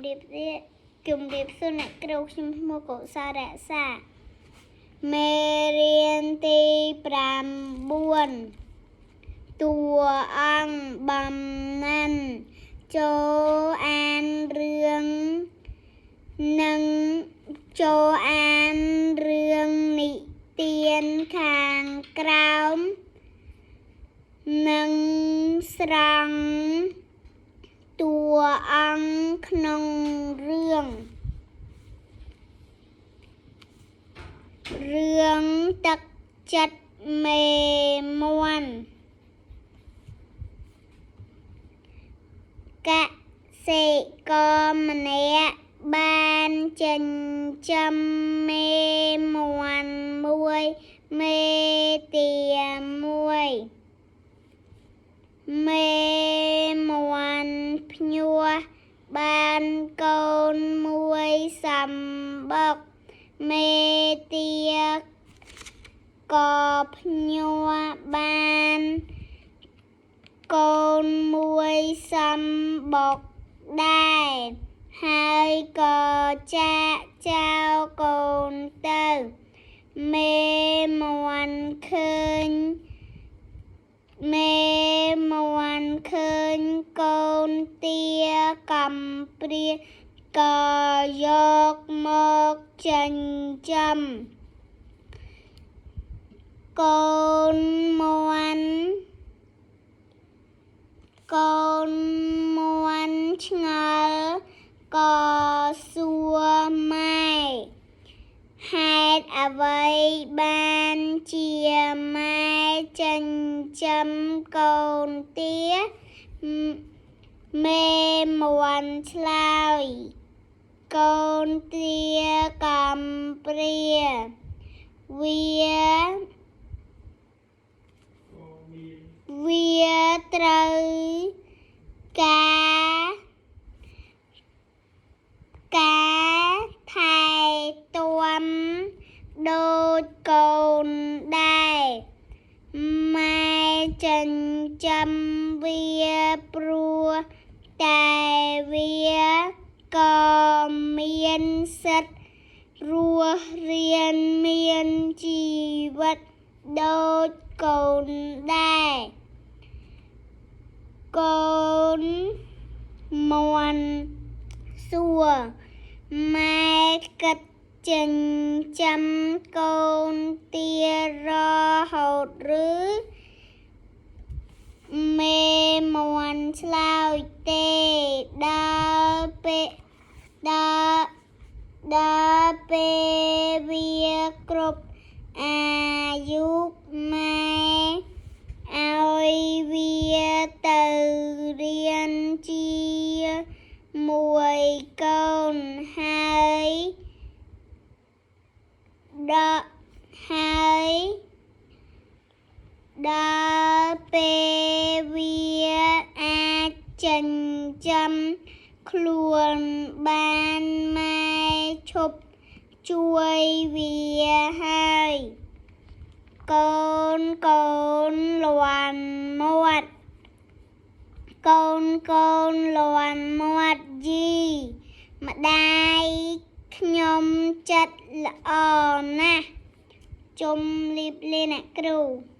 រាបលាជំរាបសួរអ្នកគ្រូខ្ញុំឈ្មោះកុសលរក្សាមេរៀនទី9តួអង្គបំណាន់ចូលអានរឿងនិងចូលអានរឿងនិទានខាងក្រោមនិងស្រង់តួអង្គក្នុងរឿងរឿងទឹកចិត្តមេមាន់កសិករម្នាក់បានចិញ្ចឹមមេមាន់មួយមេទាមួយមេមាន់ភ្ញាស់បានកូនមួយសំបុកមេទាក៏ភ្ញាស់បានកូនមួយសំបុកដែរហើយក៏ចាកចោលកូនទៅមេមាន់ឃើញមេមាន់ឃើញកូនទាកំព្រាក៏យកមកចិញ្ចឹមកូនមាន់កូនមាន់ឆ្ងល់ក៏សួរម៉ែហេតុអ្វីបានជាម៉ែចិញ្ចឹមកូនទាមេមាន់ឆ្លើយកូនទាកំព្រាវា ក៏មាន វាត្រូវការការថែទាំដូចកូនដែរម៉ែចិញ្ចឹមវាព្រោះតែវាក៏មានសិទ្ធិរស់រានមានជីវិតដូចកូនដែរកូនមាន់សួរម៉ែគិតចិញ្ចឹមកូនទារហូតឬមេមាន់ឆ្លើយទេដល់ពេលដល់ដល់ពេលវាគ្រប់អាយុម៉ែឲ្យវាទៅរៀនជាមួយកូនហើយដកហើយដល់ពេលវាអាចចិញ្ចឹមខ្លួនបានម៉ែឈប់ជួយវាហើយកូនកូនលាន់មាត់កូនកូនលាន់មាត់យីម្ដាយខ្ញុំចិត្តល្អណាស់ជំរាបលាអ្នកគ្រូ។